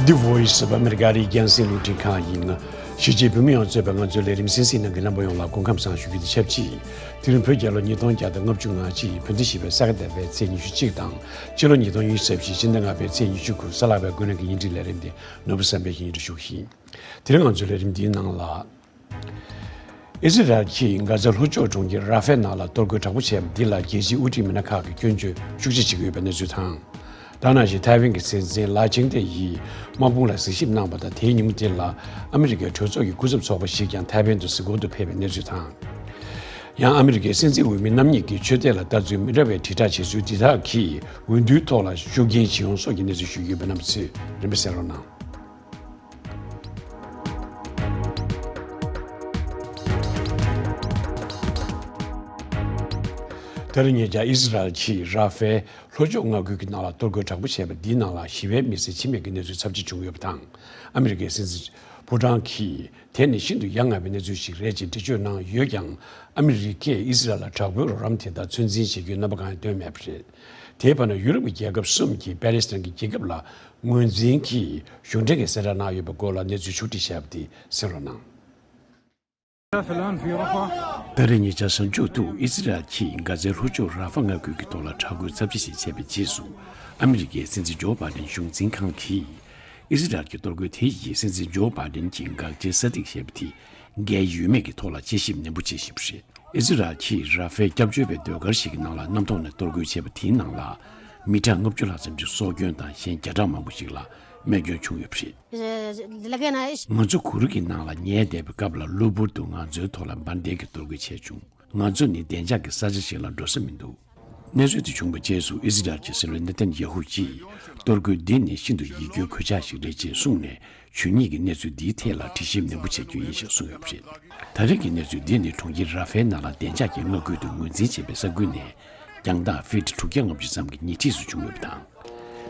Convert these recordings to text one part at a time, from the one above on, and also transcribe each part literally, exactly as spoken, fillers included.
The Voice of America རིགས་རྒྱང་སྲིང་རླུང་འཕྲིན་ཁང་ཡིན། གཞིས་བྱེས་བོད་མི་ཡོངས་གཙོས་པའི་ང་ཚོའི་ལས་རིམ་གསན་གཟིགས་གནང་མཁན་རྣམ་པ་ཡོངས་ལ་སྐུ་ཁམས་བཟང་ཞུ་རྒྱུ་དང་ཆབས་ཅིག་དེ་རིང་བོད་རྒྱལ་ལོ་ཉིས་སྟོང་བརྒྱ་དང་ལྔ་བཅུ་ང་གཅིག་བོད་ཟླ་བཞི་པའི་ས་ག་ཟླ་བའི་ཚེས་ཉི་ཤུ་གཅིག་དང་། སྤྱི་ལོ་ཉིས་སྟོང་ཉི་ཤུ་རྩ་བཞི་ཕྱི་ཟླ་ལྔ་པའི་ཚེས་ཉི་ཤུ་དགུ་གཟའ་ལྷག་པའི་དགོང་དྲོ་གི་བརྙན་འཕྲིན་ལས་རིམ་དེ་ནོར་བུ་བསམ་འཕེལ་གྱིས་སྙན་སྒྲོན་ཞུ་གི་ཡིན། དེ་རིང་ང་ཚོའི་ལས་རིམ་འདིའི་ནང་ལ། ཨི་ཟི་རལ་གྱིས་གྷ་ཛའི་ལྷོ་ཕྱོགས་གྲོང་ཁྱེར་ར་ཧྥའི་ནང་ལ་གཏོར་རྒོལ་དྲག་པོ་བྱས་པ་འདི་ལ་རྒྱལ་སྤྱིའི་དབུ་ཁྲིད་མི་སྣ་ཁག་གིས་སྐྱོན་བརྗོད་ཤུགས་ཆེ་བྱེད་ཀྱི་ཡོད་པའི་གནས་ཚུལ་དང་། ད་ནང་བཞིན་ཐའེ་ཝན་གྱི་སྲིད་འཛིན་ལའེ་ཆིང་ཏེ་ཡིས་དམག་དཔུང་ལ་གཟིགས་ཞིབ་གནང་བ་དང་། དེའི་ཉིན་མོ་དེ་ལ་ཨ་མི་རི་ཀའི་གྲོས་ཚོགས་ཀྱི་སྐུ་ཚབ་ཚོགས་པ་ཞིག་ཀྱང་ཐའེ་ཝན་དུ་གཟིགས་སྐོར་དུ་ཕེབས་པའི་གནས་ཚུལ་དང་། ཡང་ཨ་མི་རི་ཀའི་སྲིད་འཛིན་འོས་མི་རྣམ་གཉིས་ཀྱིས་ཆོས་དད་ལ་ལྟ་ཚུལ་མི་འདྲ་བའི་དྲིལ་བསྒྲགས་བྱེད་ཚུལ་འདི་དག་གིས་འོས་བསྡུའི་ཐོག་ལ་ཤུགས་རྐྱེན་བྱེད་ཡོང་སོགས་ཀྱི་གནས་ཚུལ་ཞུས་ཡོད་པ་རྣམས་ཚོས་རིམ་པས་གསན་རོགས་གནང་། དེ་རིང་ཉེ་ཆར་ཨི་ཟི་རལ་གྱིས་ར་ཧྥའི་ལྷོ་ཕྱོགས་མངའ་ཁུལ་གྱི་ནང་ལ་གཏོར་རྒོལ་དྲག་པོ་བྱས་པ་འདིའི་ནང་ལ་ཞི་བའི་མི་སེར་འཆི་རྨས་ཀྱི་གནས་ཚུལ་ཚབས་ཆེ་བྱུང་ཡོད་པ་དང་། ཨ་མི་རི་ཀའི་སྲིད་འཛིན་ཕོ་བྲང་གིས་དེ་ནི་ཤིན་ཏུ་ཡ་ང་བའི་གནས་ཚུལ་ཞིག་རེད་ཅེས་འགྲེལ་བརྗོད་གནང་ཡོད་ཀྱང་། ཨ་མི་རི་ཀས་ཨི་ཟི་རལ་ལ་དྲག་པོའི་རོགས་རམ་དེ་དག་ཚོད་འཛིན་བྱེད་རྒྱུའི་རྣམ་པ་གང་ཡང་སྟོན་མེད་པ་རེད། དེའི་བར་ན་ཡུ་རོབ་ཀྱི་རྒྱལ་ཁབ་གསུམ་གྱིས་པེ་ལེ་སི་ཐན་གྱི་རྒྱལ་ཁབ་ལ་ངོས་འཛིན་གྱིས་གཞུང་འབྲེལ་གྱི་གསལ་བསྒྲགས་གནང་ཡོད་པའི་སྐོར་ལ་གནས་ཚུལ་ཕྱོགས་སྒྲིག་བྱས་པ་དེ་གསན་རོགས་གནང་། ད་རེས་ཉེ་ཆར་གཟའ་མཇུག་ཏུ་ཨི་ཟི་རལ་གྱིས་གྷ་ཛའི་ལྷོ་ཕྱོགས་ར་ཧྥ་མངའ་ཁུལ་གྱི་ཐོག་ལ་དྲག་རྒོལ་ཚབས་ཆེ་ཞིག་བྱས་པའི་རྗེས་སུ། ཨ་མི་རི་ཀའི་སྲིད་འཛིན་ཇོ་བྷའི་ཌེན་གཞུང་འཛིན་ཁང་གིས་ཨི་ཟི་རལ་གྱི་གཏོར་རྒོལ་དེ་ཡིས་སྲིད་འཛིན་ཇོ་བྷའི་ཌེན་གྱི་འགག་རྩའི་ས་ཐིག་ཞེས་པ་དེ་འགལ་ཡོད་མེད་ཀྱི་ཐོག་ལ་དཔྱད་ཞིབ་ནན་པོ་བྱེད་བཞིན་པ་རེད། ཨི་ཟི་རལ་གྱིས་ར་ཧྥའི་སྐྱབས་བཅོལ་བའི་ཟློས་གར་ཞིག་གི་ནང་ལ་གནམ་ཐོག་ནས་གཏོར་རྒོལ་བྱས་པ་དེའི་ནང་ལ་མི་གྲངས་ལྔ་བཅུ་ལྷག་ཙམ་གྱི་སྲོག་སྐྱོན་དང་གཞན་བརྒྱ་ཕྲག་མང་པོ་ཞིག་ལ་རྨས་སྐྱོན་བྱུང་ཡོད་པ་རེད། ང་ཚོ་གུ་རུ་གྱི་ནང་ལ་ཉལ་བསྡད་པའི་སྐབས་ལ་གློ་བུར་དུ་ང་ཚོའི་ཐོག་ལ་འབར་མདེལ་གྱི་གཏོར་རྒོལ་བྱས་བྱུང་། ང་ཚོ་ནི་བདེ་འཇགས་ཀྱི་ས་ཆ་ཞིག་ལ་འགྲོ་ས་མི་འདུག་གནས་ཚུལ་དེ་བྱུང་བའི་རྗེས་སུ་ཨི་ཟི་རལ་གྱི་སྲིད་བློན་ནེ་ཐན་ཡ་ཧུ་གྱིས། གཏོར་རྒོལ་འདི་ནི་ཤིན་ཏུ་ཡིད་སྐྱོའི་གོད་ཆག་ཞིག་རེད་ཅེས་གསུངས་ནས། ཇུས་ཉིད་ཀྱི་གནས་ཚུལ་འདིའི་ཐད་ལ་དྲི་ཞིབ་ནན་པོ་བྱ་རྒྱུ་ཡིན་ཞེས་གསུངས་ཡོད་པ་རེད། ད་རེས་ཀྱི་གནས་ཚུལ་འདི་ནི་གྲོང་ཁྱེར་ར་ཧྥའི་ནང་ལ་བདེ་འཇགས་ཀྱི་མངའ་ཁུལ་དུ་ངོས་འཛིན་བྱས་པའི་ས་ཁུལ་ནས། རྒྱང་ཐག་ཕིཊ་དྲུག་བརྒྱ་ལྔ་བཅུ་ཙམ་གྱི་ཉེ་འཁྲིས་སུ་བྱུང་ཡོད་པ་དང་།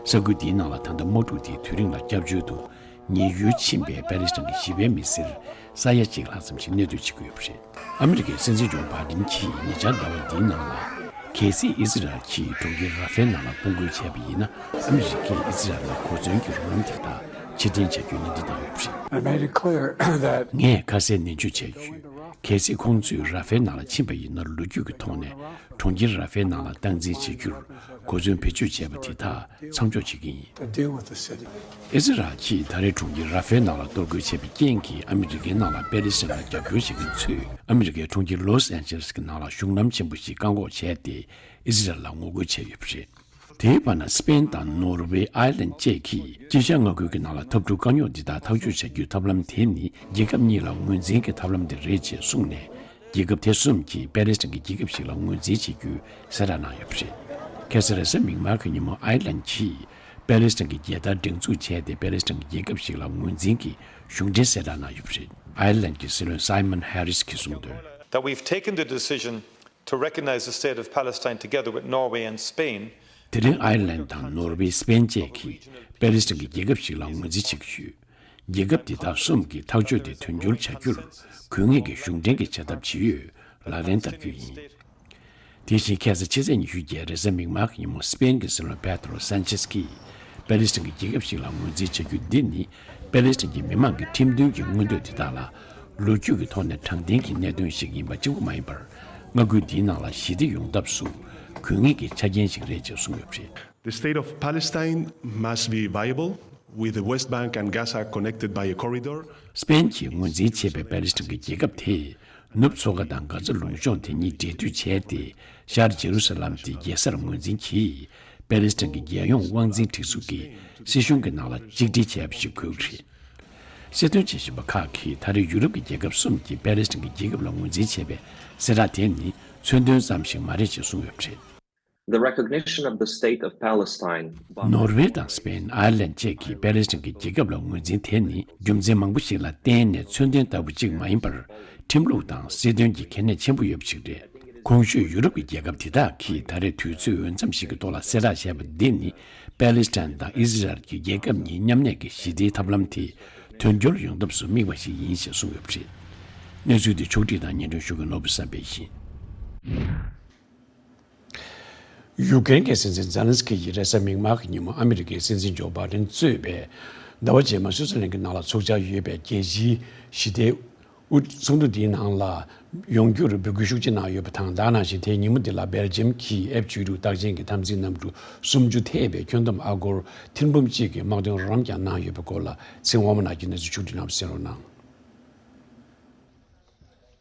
ས་ཁུལ་འདིའི་ནང་ལ་ད་ལྟ་དམག་འཁྲུག་དེའི་དུས་རིང་ལ་སྐྱབས་བཅོལ་དུ་ཉེན་ཡོལ་ཕྱིན་པའི་པེ་ལེ་སི་ཐན་གྱི་ཞི་བའི་མི་སེར་ས་ཡ་གཅིག་ལྷག་ཙམ་ཞིག་གནས་སྡོད་བྱེད་ཀྱི་ཡོད་པ་རེད། ཨ་མི་རི་ཀའི་སྲིད་འཛིན་ཇོ་བྷའི་ཌེན་གྱིས་ཉེ་ཆར་ཟླ་བ་འདིའི་ནང་ལ། གལ་སྲིད་ཨི་ཟི་རལ་གྱིས་གྲོང་ཁྱེར་ར་ཧྥའི་ནང་ལ་དཔུང་རྒོལ་བྱས་པ་ཡིན་ན། ཨ་མི་རི་ཀས་ཨི་ཟི་རལ་ལ་གོ་མཚོན་གྱི་རོགས་རམ་དེ་དག་ཕྱིར་འཐེན་བྱ་རྒྱུའི་ནན་སྐུལ་བཏང་ཡོད་པ་རེད། I made it clear that ངས་ཁ་གསལ་ནན་བརྗོད་བྱས་ཡོད། གལ་སྲིད་ཁོང་ཚོས་ར་ཧྥའི་ནང་ལ་ཕྱིན་པ་ཡིན་ན། ལོ་རྒྱུས་ཀྱི་ཐོག་ནས་གྲོང་ཁྱེར་ར་ཧྥའི་ནང་ལ་སྟངས་འཛིན་བྱེད་རྒྱུར་གོ་མཚོན་བེད་སྤྱོད་བྱས་པ་དེ་དག་མཚམས་འཇོག་བྱེད་ཀྱི་ཡིན། to deal with the city. ཨི་ཟི་རལ་གྱིས་ད་རེས་གྲོང་ཁྱེར་ར་ཧྥའི་ནང་ལ་གཏོར་རྒོལ་བྱས་པའི་རྐྱེན་གྱིས། ཨ་མི་རི་ཀའི་ནང་ལ་པེ་ལེ་སི་ཐན་ལ་རྒྱབ་སྐྱོར་བྱེད་མཁན་ཚོས། ཨ་མི་རི་ཀའི་གྲོང་ཁྱེར་ལོས་ཨན་ཇེ་ལེས་ཀྱི་ནང་ལ་གཞུང་ལམ་ཆེན་པོ་ཞིག་བཀག་འགོག་བྱས་ཏེ། ཨི་ཟི་རལ་ལ་ངོ་རྒོལ་བྱས་ཡོད་པ་རེད། དེའི་བར་ན། སི་པེན་དང་ནོར་ཝེ། ཨའི་ལན་བཅས་ཀྱིས་དཀྱིལ་ཤར་མངའ་ཁུལ་གྱི་ནང་ལ་འཐབ་འཁྲུག་དཀའ་རྙོག་འདི་དག་ཐག་གཅོད་བྱ་རྒྱུའི་ཐབས་ལམ་དེ་ནི། རྒྱལ་ཁབ་གཉིས་ལ་ངོས་འཛིན་གྱི་ཐབས་ལམ་དེ་རེད་ཅེས་གསུངས་ནས། རྒྱལ་ཁབ་དེ་གསུམ་གྱིས་པེ་ལེ་སི་ཐན་གྱི་རྒྱལ་ཁབ་ཞིག་ལ་ངོས་འཛིན་བྱེད་རྒྱུའི་གསལ་བསྒྲགས་གནང་ཡོད་པ་རེད། ཁ་སང་རེས་གཟའ་མིག་དམར་གྱི་ཉིན་མོ། ཨའི་ལན་གྱིས་པེ་ལེ་སི་ཐན་གྱི་རྒྱལ་དར་སྒྲེང་འཛུགས་བྱས་ཏེ། པེ་ལེ་སི་ཐན་གྱི་རྒྱལ་ཁབ་ཞིག་ལ་ངོས་འཛིན་གྱི་གཞུང་འབྲེལ་གསལ་བསྒྲགས་གནང་ཡོད་པ་རེད། ཨའི་ལན་གྱི་སྲིད་བློན་སའི་མོན་ཧེ་རིས་ཀྱིས་གསུངས་དོན། That we've taken the decision to recognize the state of Palestine together with Norway and Spain. དེ་རིང་ཨའི་ལན་དང་ནོར་ཝེ། སི་པེན་བཅས་ཀྱིས་པེ་ལེ་སི་ཐན་གྱི་རྒྱལ་ཁབ་ཞིག་ལ་ངོས་འཛིན་བྱེད་ཀྱི་ཡོད། རྒྱལ་ཁབ་དེ་དག་གསུམ་གྱིས་ཐག་གཅོད་དེ་དོན་འཁྱོལ་བྱ་རྒྱུར་དགོས་ངེས་ཀྱི་གཞུང་འབྲེལ་གྱི་བྱ་ཐབས་ཇི་ཡོད་ལག་ལེན་བསྟར་རྒྱུ་ཡིན། དེ་བཞིན་ཁ་སང་ཕྱི་ཚེས་ཉི་ཤུ་བརྒྱད་རེས་གཟའ་མིག་དམར་གྱི་ཉིན་མོ། སི་པེན་གྱི་སྲིད་བློན་པེ་ཏྲོ་སན་ཆེས་ཀྱིས་པེ་ལེ་སི་ཐན་གྱི་རྒྱལ་ཁབ་ཞིག་ལ་ངོས་འཛིན་བྱ་རྒྱུ་འདི་ནི། པེ་ལེ་སི་ཐན་གྱི་མི་མང་གི་ཁྲིམས་མཐུན་གྱི་མངོན་འདོད་དེ་དག་ལ་ལོ་རྒྱུས་ཀྱི་ཐོག་ནས་དྲང་བདེན་གྱི་གནད་དོན་ཞིག་ཡིན་པ་གཅིག་པུ་མ་ཡིན་པར། མངའ་ཁུལ་འདིའི་ནང་ལ་ཞི་བདེ་ཡོང་ཐབས་སུ་དགོས་ངེས་ཀྱི་ཆ་རྐྱེན་ཞིག་རེད་ཅེས་གསུངས་ཡོད་པ་རེད། The state of Palestine must be viable, with the West Bank and Gaza connected by a corridor. སི་པེན་གྱིས་ངོས་འཛིན་བྱས་པའི་པེ་ལེ་སི་ཐན་གྱི་རྒྱལ་ཁབ་དེས། ནུབ་མཚོ་ཁ་དང་གྷ་ཛ་ལུང་གཤོང་དེ་གཉིས་འབྲེལ་མཐུད་བྱས་ཏེ། ཤར་ཇེ་རུ་ས་ལམ་དེ་རྒྱལ་སར་ངོས་འཛིན་གྱིས། པེ་ལེ་སི་ཐན་གྱི་རྒྱལ་ཡོངས་དབང་འཛིན་སྒྲིག་འཛུགས་ཀྱི་སྲིད་གཞུང་གི་ནང་ལ་གཅིག་སྒྲིལ་བྱས་པ་ཞིག་དགོས་ཀྱི་རེད། གསལ་སྟོན་བྱེད་བཞིན་པ་ཁག་གིས། ད་རེས་ཡུ་རོབ་ཀྱི་རྒྱལ་ཁབ་གསུམ་གྱིས་པེ་ལེ་སི་ཐན་གྱི་རྒྱལ་ཁབ་ལ་ངོས་འཛིན་བྱས་པའི་གསལ་བསྒྲགས་དེ་ནི། མཚོན་དོན་ཙམ་ཞིག་མ་རེད་ཅེས་གསུངས་ཡོད་པ་རེད། The recognition of the state of Palestine by ནོར་ཝེ་དང་སི་པེན། ཨའི་ལན་བཅས་ཀྱིས་པེ་ལེ་སི་ཐན་གྱི་རྒྱལ་ཁབ་ལ་ངོས་འཛིན་དེ་ནི། རྒྱུ་མཚན་མང་པོ་ཞིག་ལ་བརྟེན་ནས་མཚོན་དོན་ལྟ་བུ་གཅིག་མ་ཡིན་པར། ཁྲིམས་ལུགས་དང་སྲིད་དོན་གྱི་གལ་གནད་ཆེན་པོ་ཡོད་པ་ཞིག་རེད། གོང་ཞུས་ཡུ་རོབ་ཀྱི་རྒྱལ་ཁབ་དེ་དག་གིས་ད་རེས་དུས་ཚོད་འོས་འཚམ་ཞིག་གི་ཐོག་ལ་གསལ་བསྒྲགས་བྱས་པ་འདི་ནི། པེ་ལེ་སི་ཐན་དང་ཨི་ཟི་རལ་གྱི་རྒྱལ་ཁབ་གཉིས་མཉམ་གནས་ཀྱི་ཞི་བདེའི་ཐབས་ལམ་དེ་དོན་འཁྱོལ་ཡོང་ཐབས་སུ་དམིགས་པ་ཞིག་ཡིན་ཞེས་གསུངས་ཡོད་པ་རེད། གནས་ཚུལ་འདི་ཕྱོགས་སྒྲིག་དང་སྙན་སྒྲོན་ཞུ་མཁན་ནོར་བུ་བསམ་འཕེལ་ཡིན། ཡུཀ་རེན་གྱི་སྲིད་འཛིན་ཛེ་ལན་སི་ཀི་ཡིས་རེས་གཟའ་མིག་དམར་གྱི་ཉིན་མོ། ཨ་མི་རི་ཀའི་སྲིད་འཛིན་ཇོ་བྷའི་ཌེན་གཙོས་པའི་ ཟླ་བ་རྗེས་མ་སུའུ་ཙི་ལན་གྱི་ནང་ལ་ཚོགས་འཆར་ཡོད་པའི་རྒྱལ་སྤྱིའི་ཞི་བདེའི་དབུ་ཚོགས་འདུ་འདིའི་ནང་ལ་ཡོང་རྒྱུར་འབོད་སྐུལ་ཤུགས་ཆེ་གནང་ཡོད་པ་དང་། ད་ག་ནང་བཞིན་དེའི་ཉིན་མོ་འདི་ལ་སྦེལ་ཇམ་གྱིས་ཨེཕ་བཅུ་དྲུག་རྟགས་ཅན་གྱི་འཐབ་འཛིང་གནམ་གྲུ་སུམ་ཅུ་ཐེ་བའི་ཁྱོན་བསྡོམས་ཨ་སྒོར་ཐེར་འབུམ་གཅིག་གི་དམག་དོན་རོགས་རམ་ཀྱང་གནང་ཡོད་པའི་སྐོར་ལ་ཚེ་དབང་མོ་ནག་གིས་གནས་ཚུལ་ཕྱོགས་བསྒྲིགས་གནང་བ་གསན་རོགས་གནང་།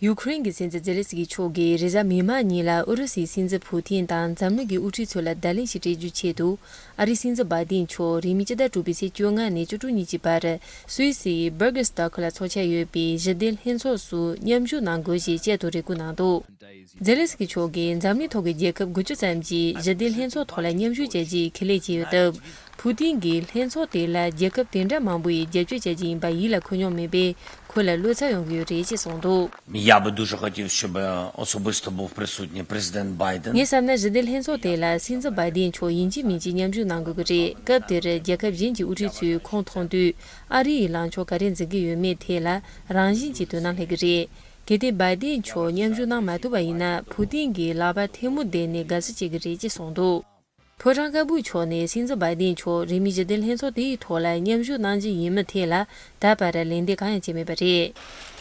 ཡུ་ཁུ་རེན་གྱི་སྲིད་འཛིན་ཛེ་ལེ་སི་ཀི་མཆོག་གིས་རེས་གཟའ་མིག་དམར་ཉིན་ལ་ཨུ་རུ་སུའི་སྲིད་འཛིན་ཕུ་ཐིན་དང་འཛམ་གླིང་གི་དབུ་ཁྲིད་ཚོ་ལ་བརྡ་ལན་ཞིག་སྤྲད་རྒྱུའི་ཆེད་དུ། ཨ་རིའི་སྲིད་འཛིན་བྷའི་ཏིན་མཆོག་རིང་མིན་ཕྱི་ཟླ་དྲུག་པའི་ཚེས་བཅོ་ལྔ་ནས་བཅུ་དྲུག་ཉིན་གྱི་བར་སུད་སིའི་བྷར་གྷ་སི་ཏཱ་ཁུལ་ལ་འཚོགས་འཆར་ཡོད་པའི་ཞི་བདེ་ལྷན་ཚོགས་སུ་མཉམ་ཞུགས་གནང་དགོས་ཞེས་སྤྱི་དང་རེ་སྐུལ་གནང་འདུག་ཛེ་ལེ་སི་ཀི་མཆོག་གིས་འཛམ་གླིང་ཐོག་གི་རྒྱལ་ཁབ་དགུ་བཅུ་ཙམ་གྱིས་ཞི་བདེ་ལྷན་ཚོགས་ཐོག་ལ་མཉམ་ཞུགས་བྱ་རྒྱུའི་ཁས་ལེན་བྱས་ཡོད་སྟབས། ཕུ་ཏིན་གྱིས་ལྷན་ཚོགས་དེ་ལ་རྒྱལ་ཁབ་དེ་འདྲ་མང་པོ་ཡིས་རྒྱབ་སྐྱོར་བྱ་རྒྱུ་ཡིན་པ་ཡིད་ལ་འཁོར་མྱོང་མེད་པས། ཁོ་ལ་བློ་འཚབ་ཡོང་གི་ཡོད་རེད་ཅེས་གསུངས་འདུག Я бы дуже хотів, щоб особисто був присутній президент Байден. ངས་བསམ་ན་ཞི་བདེ་ལྷན་ཚོགས་དེ་ལ་སྲིད་འཛིན་བྷའི་ཏིན་མཆོག་ཡིན་གཅིག་མིན་གཅིག་མཉམ་ཞུགས་གནང་དགོས་ཀྱི་རེད། སྐབས་དེར་རྒྱལ་ཁབ་གཞན་གྱི་དབུ་ཁྲིད་ཚོས་ཁོང་མཐོང་དུས། ཨ་རི་ཡི་ལངས་ཕྱོགས་ག་རེ་འཛིན་གྱི་ཡོད་མེད་ཐད་ལ་རང་བཞིན་གྱིས་དོ་སྣང་སླེབས་ཀྱི་རེད། གལ་ཏེ་བྷའི་ཏིན་མཆོག་མཉམ་ཞུགས་གནང་མ་ཐུབ་པ་ཡིན་ན། ཕུ་ཏིན་གྱིས་ལག་པ་ཐལ་མོ་བསྡད་ནས་དགའ་བསུ་བྱེད་ཀྱི་རེད་ཅེས་གསུངས་འདུག་ཕོ་བྲང་དཀར་པོའི་ཕྱོགས་ནས་སྲིད་འཛིན་བྷའི་ཏིན་མཆོག་རིང་མིན་ཞི་བདེ་ལྷན་ཚོགས་དེའི་ཐོག་ལ་མཉམ་ཞུགས་གནང་རྒྱུ་ཡིན་མིན་ཐད་ལ་ད་བར་ལན་འདེབས་གང་ཡང་བྱས་མེད་པ་རེད།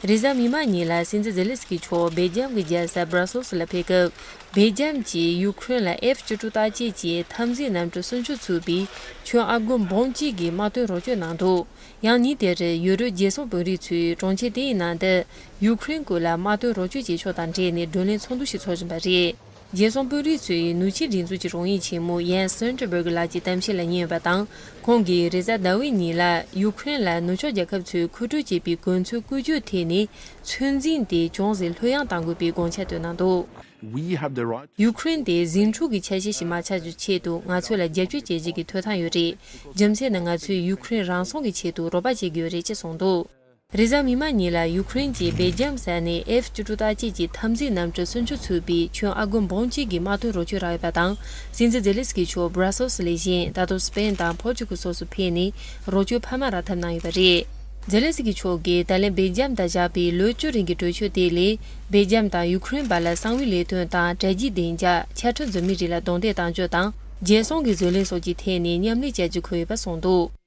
རེས་གཟའ་མིག་དམར་ཉིན་ལ་སྲིད་འཛིན་ཛེ་ལེ་སི་ཀི་མཆོག་སྦེལ་ཇམ་གྱི་རྒྱལ་ས་སྦྲ་སེལ་སི་ལ་ཕེབས་སྐབས། སྦེལ་ཇམ་གྱིས་ཡུ་ཁུ་རེན་ལ་ཨེཕ་བཅུ་དྲུག་རྟགས་ཅན་གྱི་འཐབ་འཛིང་གནམ་གྲུ་སུམ་ཅུ་ཚུད་པའི་ཁྱོན་ཨ་སྒོར་འབུམ་གཅིག་གི་དམག་དོན་རོགས་སྐྱོར་གནང་འདུག་ཡང་ཉིན་དེར་ཡུ་རོབ་རྒྱལ་སྲུང་དཔོན་རིགས་ཚོས་གྲོང་ཁྱེར་དེའི་ནང་དུ་ཡུ་ཁུ་རེན་ཀུན་ལ་དམག་དོན་རོགས་སྐྱོར་བྱེད་ཕྱོགས་དང་འབྲེལ་ནས་བགྲོ་གླེང་ཚོགས་འདུ་ཞིག་འཚོགས་བཞིན་པ་རེད། རྒྱལ་སྲུང་དཔོན་རིགས་ཚོས་ནུས་ཆེའི་སྒྲིག་འཛུགས་ཀྱི་དྲུང་ཡིག་ཆེན་མོ་ཡན་སི་སྟོལ་ཊེན་བྷར་གི་ལགས་ཀྱི་གཏམ་བཤད་ལ་ཉན་ཡོད་པ་དང་། ཁོང་གིས་རེས་གཟའ་ཟླ་བའི་ཉིན་ལ་ཡུ་ཁུ་རེན་ལ་ནུབ་ཕྱོགས་རྒྱལ་ཁབ་ཚོས་མཁོ་སྤྲོད་བྱས་པའི་གོ་མཚོན་བཀོལ་སྤྱོད་ཐད་ནས་ཚོད་འཛིན་དེ་ཅུང་ཟད་ལྷོད་ཡངས་གཏང་དགོས་པའི་དགོངས་འཆར་བཏོན་གནང་འདུག We have the right. ཡུ་ཁུ་རེན་དེ་ཟིང་འཁྲུག་གི་ཆ་ཤས་ཤིག་མ་ཆགས་རྒྱུའི་ཆེད་དུ་ང་ཚོ་ལ་རྒྱབ་སྐྱོར་བྱེད་བཞིན་གྱི་ཐོབ་ཐང་ཡོད་རེད། རྒྱུ་མཚན་ནི་ང་ཚོས་ཡུ་ཁུ་རེན་རང་སྲུང་གི་ཆེད་དུ་རོགས་པ་བྱེད་ཀྱི་ཡོད་རེད་ཅེས་གསུངས་འདུག་རེས་གཟའ་མིག་དམར་ཉིན་ལ་ཡུ་ཁུ་རེན་གྱིས་སྦེལ་ཇམ་ས་ནས་ཨེཕ་བཅུ་དྲུག་རྟགས་ཅན་གྱི་འཐབ་འཛིང་གནམ་གྲུ་སུམ་ཅུ་ཚུད་པའི་ཁྱོན་ཨ་སྒོར་འབུམ་གཅིག་གི་དམག་དོན་རོགས་སྐྱོར་རག་ཡོད་པ་དང་། སྲིད་འཛིན་ཛེ་ལེ་སི་ཀི་མཆོག་སྦྲ་སེལ་སི་ལས་གཞན་ད་དུང་སི་པེན་དང་ཕོར་ཅུ་གལ་སོགས་སུ་ཕེབས་ནས་རོགས་སྐྱོར་འཕར་མ་རག་ཐབས་གནང་ཡོད་པ་རེད། ཛེ་ལེ་སི་ཀི་མཆོག་གིས་ད་ལན་སྦེལ་ཇམ་དང་བཞག་པའི་ལོ་བཅུ་རིང་གི་གྲོས་ཆོད་དེ་ལས། སྦེལ་ཇམ་དང་ཡུ་ཁུ་རེན་བར་ལ་གསང་བའི་ལས་དོན་དང་། དྲ་རྒྱའི་བདེ་འཇགས། ཆ་འཕྲིན་འཛོལ་མའི་རིགས་ལ་རྡུང་རྡེག་གཏང་སྤྱོད་དང་། རྒྱལ་སྲུང་གི་བཟོ་ལས་སོགས་ཀྱི་ཐད་ནས་མཉམ་ལས་བྱ་རྒྱུ་འཁོད་ཡོད་པ་གསུངས་འདུག་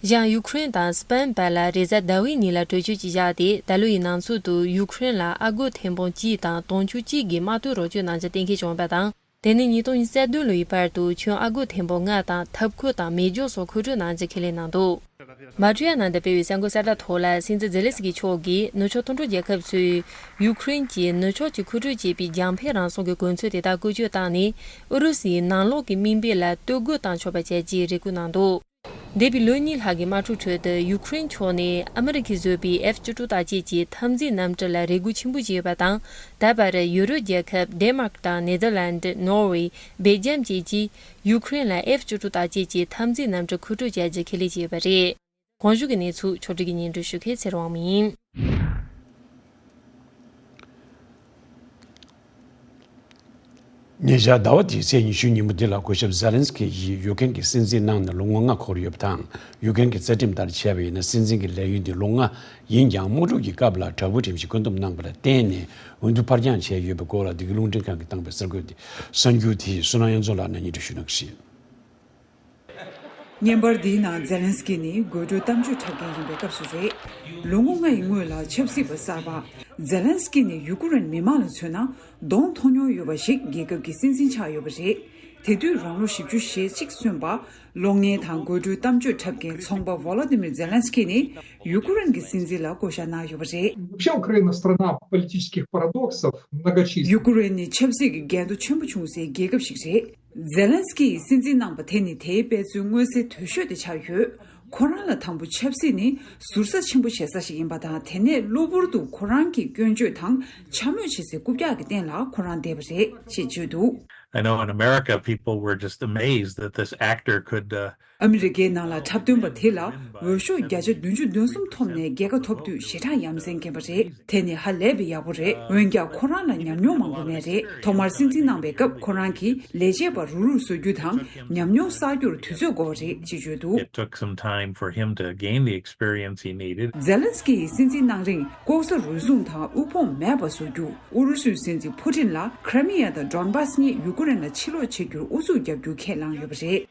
གཞན་ཡུ་ཁུ་རེན་དང་སི་པན་བར་ལ་རེས་གཟའ་ཟླ་བའི་ཉིན་ལ་གྲོས་ཆོད་ཅིག་བཞག་སྟེ། ད་ལོ་ཡི་ནང་ཚུད་དུ་ཡུ་ཁུ་རེན་ལ་ཨ་སྒོར་ཐེར་འབུམ་གཅིག་དང་དུང་ཕྱུར་གཅིག་གི་དམག་དོན་རོགས་སྐྱོར་གནང་རྒྱུ་གཏན་འཁེལ་བྱུང་བ་དང་། དེ་ནི་ཉིས་སྟོང་ཉི་ཤུ་རྩ་བདུན་ལོའི་བར་དུ་ཁྱོན་ཨ་སྒོར་ཐེར་འབུམ་ལྔ་དང་ཐབ་ཁུལ་དང་མེ་སྒྱོགས་སོགས་མཁོ་སྤྲོད་གནང་རྒྱུ་ཁས་ལེན་གནང་འདུག་མ་ཀྲི་ཡ་ནང་དུ་སྤེལ་བའི་གསར་འགོད་གསལ་བསྒྲགས་ཐོག་ལ། སྲིད་འཛིན་ཛེ་ལེ་སི་ཀི་མཆོག་གིས་ནུབ་ཕྱོགས་མཐུན་གྲོགས་རྒྱལ་ཁབ་ཚོས་ཡུ་ཁུ་རེན་གྱིས་ནུབ་ཕྱོགས་ཀྱིས་མཁོ་སྤྲོད་བྱེད་པའི་རྒྱང་འཕེན་རང་སྲུང་གི་གོ་མཚོན་དེ་དག་བཀོལ་སྤྱོད་བཏང་ནས། ཨུ་རུ་སུའི་ནང་ལོགས་ཀྱི་དམིགས་འབེན་ལ་གཏོར་རྒོལ་གཏང་ཆོག་པ་བྱ་རྒྱུའི་རེ་སྐུལ་གནང་འདུག་འདས་པའི་ལོ་གཉིས་ལྷག་གི་དམག་འཁྲུག་ཁྲོད་དུ། ཡུ་ཁུ་རེན་ཕྱོགས་ནས་ཨ་མི་རི་ཀས་བཟོས་པའི་ཨེཕ་བཅུ་དྲུག་རྟགས་ཅན་གྱི་འཐབ་འཛིང་གནམ་གྲུ་ལ་རེ་སྒུག་ཆེན་པོ་བྱས་ཡོད་པ་དང་། ད་བར་ཡུ་རོབ་རྒྱལ་ཁབ་ཌེན་མཱརཀ་དང་ནེ་དར་ལན་ཌི། ནོར་ཝེ། སྦེལ་ཇམ་བཅས་ཀྱིས་ཡུ་ཁུ་རེན་ལ་ཨེཕ་བཅུ་དྲུག་རྟགས་ཅན་གྱི་འཐབ་འཛིང་གནམ་གྲུ་མཁོ་སྤྲོད་བྱ་རྒྱུ་ཁས་ལེན་བྱས་ཡོད་པ་རེད། གོང་ཞུས་ཀྱི་གནས་ཚུལ་ཕྱོགས་སྒྲིག་གིས་སྙན་སྒྲོན་ཞུ་མཁན་ཚེ་རིང་དབང་མོ་ཡིན། ཉེ་ཆར་ཟླ་བ་འདིའི་ཚེས་ཉི་ཤུ་ཉིན་མོ་འདི་ལ་སྐུ་ཞབས་ཛེ་ལན་སི་ཀི་ཡིས་ཡུ་ཀེ་རེན་གྱི་སྲིད་འཛིན་གནང་ནས་ལོ་ངོ་ལྔ་འཁོར་ཡོད་པ་དང་། ཡུ་ཀེ་རེན་གྱི་རྩ་ཁྲིམས་ལྟར་བྱས་པ་ཡིན་ན། སྲིད་འཛིན་གྱི་ལས་ཡུན་འདི་ལོ་ལྔ་ཡིན་ཀྱང་། དམག་འཁྲུག་གི་སྐབས་ལ་དྲག་པོའི་ཁྲིམས་ཀྱིས་བཀོད་འདོམས་གནང་བ་ལ་བརྟེན་ནས། འོས་བསྡུ་ཕར་འགྱངས་བྱས་ཡོད་པའི་སྐོར་ལ། འདི་ག་རླུང་འཕྲིན་ཁང་གིས་བཏང་པའི་གསར་འགོད་དེ། གསར་འགྱུར་དེ་བསོད་ནམས་དབྱངས་འཛོམས་ལགས་ནས་སྙན་སྒྲོན་ཞུ་གནང་གི་རེད། བརྙན་པར་འདིའི་ནང་ཛེ་ལན་སི་ཀི་ནི་དགོད་བྲོའི་གཏམ་བརྗོད་འཁྲབ་མཁན་ཡིན་པའི་སྐབས་སུ་རེད། ལོ་ངོ་ལྔ་ཡི་སྔོན་ལ་ཆབ་སྲིད་པ་གསར་པ་ཛེ་ལན་སི་ཀི་ནི་ཡུ་ཀུ་རེན་མི་མང་ལ་མཚོན་ན་གདོང་མཐོང་མྱོང་ཡོད་པ་ཞིག་རྒྱལ་ཁབ་ཀྱི་སྲིད་འཛིན་ཆགས་ཡོད་པ་རེད། དེ་དུས་རང་ལོ་བཞི་བཅུ་ཞེ་གཅིག་སོན་པ། གློག་བརྙན་དང་དགོད་བྲོའི་གཏམ་བརྗོད་འཁྲབ་མཁན་ཚོང་པ་ཝོ་ལོ་ཏི་མིར་ཛེ་ལན་སི་ཀི་ནི་ཡུ་ཀུ་རེན་གྱི་སྲིད་འཛིན་ལ་བསྐོ་བཞག་གནང་ཡོད་པ་རེད། Вообще, Украина страна политических парадоксов многочисленных. ཡུ་ཀུ་རེན་ནི་ཆབ་སྲིད་ཀྱི་འགལ་ཟླ་ཆེན་པོ་བྱུང་སའི་རྒྱལ་ཁབ་ཞིག་རེད། ཛེ་ལན་སི་ཀི་ཡིས་སྲིད་འཛིན་གནང་པ་དེ་ནི་དེའི་དཔེ་མཚོན་མངོན་གསལ་དོད་ཤོས་དེ་ཆགས་ཡོད། ཁོ་རང་ལ་དང་པོ་ཆབ་སྲིད་ནི་ཟུར་ཟ་ཆེན་པོ་བྱེད་ས་ཞིག་ཡིན་པ་དང་། དེ་ནས་གློ་བུར་དུ་ཁོ་རང་གི་སྐྱོན་བརྗོད་དང་འཕྱ་སྨོད་བྱེད་སའི་རྐུབ་བཀྱག་གི་སྟེང་ལ་ཁོ་རང་བསྡད་པ་རེད་ཅེས་བརྗོད་འདུག I know in America, people were just amazed that this actor could, uh, ཨ་མི་རི་ཀའི་ནང་ལ་འཁྲབ་སྟོན་པ་དེ་ལ་འོས་ཤོག་བརྒྱ་ཆ་བདུན་ཅུ་དོན་གསུམ་ཐོབ་ནས་རྒྱལ་ཁ་ཐོབ་དུས་ཞེ་དྲག་ཡ་མཚན་སྐྱེས་པ་རེད། དེ་ནི་ཧ་ལས་པའི་ཡག་པོ་རེད། འོན་ཀྱང་ཁོ་རང་ལ་ཉམས་མྱོང་མང་པོ་མེད་རེད། ཐོག་མར་སྲིད་འཛིན་གནང་པའི་སྐབས་ཁོ་རང་གིས་ལས་བྱེད་པ་རུག་རུག་བཟོ་རྒྱུ་དང་ཉམས་མྱོང་བསགས་རྒྱུར་དུས་ཚོད་འགོར་བ་རེད་ཅེས་བརྗོད་འདུག It took some time for him to gain the experience he needed. ཛེ་ལན་སི་ཀི་ཡིས་སྲིད་འཛིན་གནང་རིང་ལྐོག་ཟ་རུལ་སུངས་དང་དབུལ་ཕོངས་མེད་པ་བཟོ་རྒྱུ། ཨུ་རུ་སུའི་སྲིད་འཛིན་ཕུ་ཏིན་ལ་ཁྲི་མི་ཡ་དང་ཌོན་བྷ་སི་གཉིས་ཡུ་ཀུ་རེན་ལ་ཕྱིར་སློག་བྱེད་རྒྱུར་ཨུ་ཚུགས་རྒྱག་རྒྱུ་ཁས་བླངས་ཡོད་པ་རེད།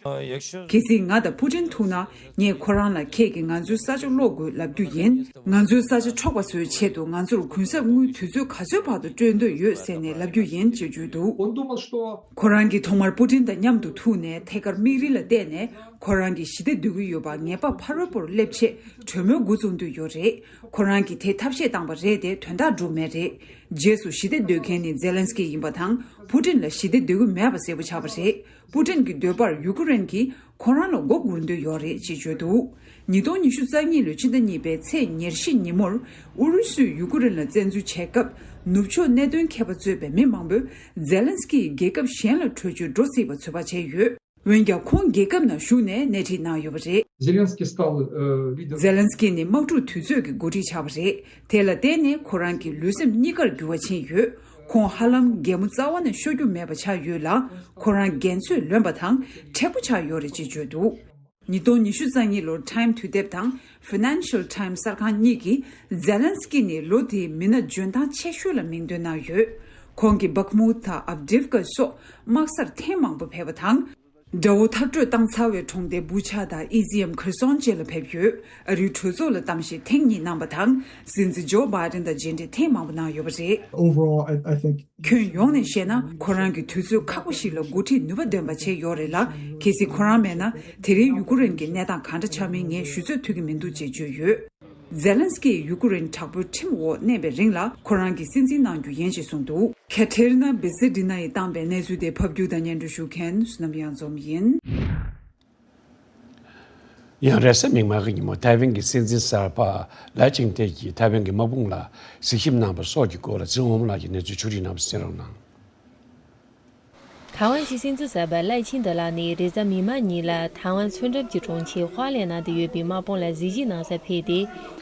གལ་སྲིད་ང་ ད་པུ་ཏིན་ཐུག་ན་ངས་ཁོ་རང་ལ་ཁྱེད་ཀྱིས་ང་ཚོའི་ས་ཆ་སློག་དགོས་ལབ་རྒྱུ་ཡིན། ང་ཚོའི་ས་ཆ་འཕྲོག་པ་བཟོའི་ཆེད་དུ་ང་ཚོར་གུན་གསབ་དངུལ་དུས་ཚོད་ག་ཚོད་བར་དུ་སྤྲོད་འདོད་ཡོད་ཟེར་ནས་ལབ་རྒྱུ་ཡིན་ཅེས་བརྗོད་འདུག། Он думал, что ཁོ་རང་གིས་ཐོག་མར་པུ་ཏིན་དང་མཉམ་དུ་ཐུག་ནས་ཐད་ཀར་མིག་རིལ་ལ་བལྟས་ནས་ཁོ་རང་གིས་ཞི་བདེ་འདོད་ཀྱི་ཡོད་པ་ངེས་པ་ཕ་རོལ་པོར་སླེབས་ཆེད་གྲོས་མོལ་འགོ་བཙུགས་འདོད་ཡོད་རེད། ཁོ་རང་གིས་དེ་ཐབས་ཤེས་བཏང་པ་རེད་དེ་དོན་དག་འགྲུབ་མེད་རེད། རྗེས་སུ་ཞི་བདེ་འདོད་མཁན་ནི་ཛེ་ལན་སི་ཀི་ཡིན་པ་དང་པུ་ཏིན་ལ་ཞི་བདེ་འདོད་ཀྱི་མེད་པ་གསལ་པོ་ཆགས་པ་རེད། པུ་ཏིན་གྱི་འདོད་པར་ཡུ་ཀེ་རེན་གྱིས་ཁོ་རང་ལ་མགོ་སྒུར་འདོད་ཡོད་རེད་ཅེས་བརྗོད་འདུག། ཉིས་སྟོང་ཉི་ཤུ་རྩ་གཉིས་ལོའི་ཕྱི་ཟླ་གཉིས་པའི་ཚེས་ཉེར་བཞི་ཉིན་མོར་ཨུ་རུ་སུས་ཡུ་ཀེ་རེན་ལ་བཙན་འཛུལ་བྱས་སྐབས་ནུབ་ཕྱོགས་གནད་དོན་མཁས་པ་གཙོས་པའི་མི་མང་པོས་ཛེ་ལན་སི་ཀིས་རྒྱལ་ཁབ་གཞན་ལ་བྲོས་བྱོལ་འགྲོ་སྲིད་པ་ཚོད་དཔག་བྱས་ཡོད། འོན་ཀྱང་ཁོང་རྒྱལ་ཁབ་ནང་བཞུགས་ནས་སྣེ་ཁྲིད་གནང་ཡོད་པ་རེད། Зеленский стал, э, лидером. ཛེ་ལན་སི་ཀི་ནི་དམག་འཁྲུག་དུས་ཚོད་ཀྱི་འགོ་ཁྲིད་ཆགས་པ་རེད། དེ་ལ་བརྟེན་ནས་ཁོ་རང་གི་ལུས་སེམས་གཉིས་ཀར་འགྱུར་བ་ཕྱིན་ཡོད། ཁོང་ཧ་ལམ་གད་མོ་རྩ་བ་ནས་ཤོར་རྒྱུ་མེད་པ་ཆགས་ཡོད་ལ། ཁོ་རང་འགན་ཚོད་ལོན་པ་དང་མཁྲེགས་པོ་ཆགས་ཡོད་རེད་ཅེས་བརྗོད་འདུག། ཉིས་སྟོང་ཉི་ཤུ་རྩ་གཉིས་ལོར་Time དུས་དེབ་དང་Financial Times གསར་ཁང་གཉིས་ཀྱིས་ཛེ་ལན་སི་ཀི་ནི་ལོ་དེའི་མི་སྣ་འཇོན་ཐང་ཆེ་ཤོས་ལ་མིང་འདོན་གནང་ཡོད། ཁོང་གིས་བག་མུ་དང་ཨབ་ཌིབ་ཀ་སོགས་དམག་སར་ཐེངས་མང་པོ་ཕེབས་པ་དང་། དགྲ་བོ་མཐར་སྐྲོད་བཏང་ཚར་བའི་གྲོང་སྡེ་བུ་ཆ་དང་ཨི་ཟི་ཡམ་ཁེར་སོན་བཅས་ལ་ཕེབས་ཡོད། ཨ་རིའི་གྲོས་ཚོགས་ལ་གཏམ་བཤད་ཐེངས་གཉིས་གནང་བ་དང་། སྲིད་འཛིན་ཇོ་བྷའི་ཌེན་དང་མཇལ་འཕྲད་ཐེངས་མང་པོ་གནང་ཡོད་པ་རེད། Overall, I, I think ཁྱོན་ཡོངས་ནས་བཤད་ན་ཁོ་རང་གིས་དུས་ཚོད་ཁག་པོ་ཞིག་ལ་འགོ་ཁྲིད་ནུས་པ་ལྡན་པ་བྱས་ཡོད་རེད་ལ། གལ་སྲིད་ཁོ་རང་མེད་ན་དེ་རིང་ཡུ་ཀེ་རེན་གྱི་གནས་སྟངས་གང་འདྲ་ཆགས་མིན་ངས་ཞུ་ཚོད་ཐུབ་ཀྱི་མི་འདུག་ཅེས་བརྗོད་ཡོད། ཛེ་ལན་སི་ཀིས་ཡུ་ཀེ་རེན་དྲག་པོའི་ཁྲིམས་འོག་གནས་པའི་རིང་ལ་ཁོ་རང་གིས་སྲིད་འཛིན་གནང་རྒྱུ་ཡིན་ཞེས་གསུངས་འདུག། ཁེ་ཐེ་རི་ན་བི་སི་ཌི་ན་ཡིས་བཏང་པའི་གནས་ཚུལ་དེ་ཕབ་སྒྱུར་དང་སྙན་སྒྲོན་ཞུ་མཁན་བསོད་ནམས་གཡང་འཛོམས་ཡིན། ཡང་རེས་གཟའ་མིག་དམར་གྱི་ཉིན་མོ་ཐའེ་ཝན་གྱི་སྲིད་འཛིན་གསར་པ་ལའེ་ཆིང་ཏེ་གྱིས་ཐའེ་ཝན་གྱི་དམག་དཔུང་ལ་གཟིགས་ཞིབ་གནང་པ་སོགས་ཀྱི་སྐོར་ལ་ཚེ་རིང་དབང་མོ་ལགས་ཀྱིས་གནས་ཚུལ་ཕྱོགས་སྒྲིག་གནང་བ་གསན་རོགས་གནང་། ཐའེ་ཝན་གྱི་སྲིད་འཛིན་གསར་པ་ལའེ་ཆིང་ཏེ་ལགས་ནས་རེས་གཟའ་མིག་དམར་ཉིན་ལ་ཐའེ་ཝན་མཚོ་འགྲམ་གྱི་གྲོང་ཁྱེར་ཧྭ་ལེ་ནང་དུ་ཡོད་པའི་དམག་དཔུང་ལ་གཟིགས་ཞིབ་གནང་སར་ཕེབས་ཏེ།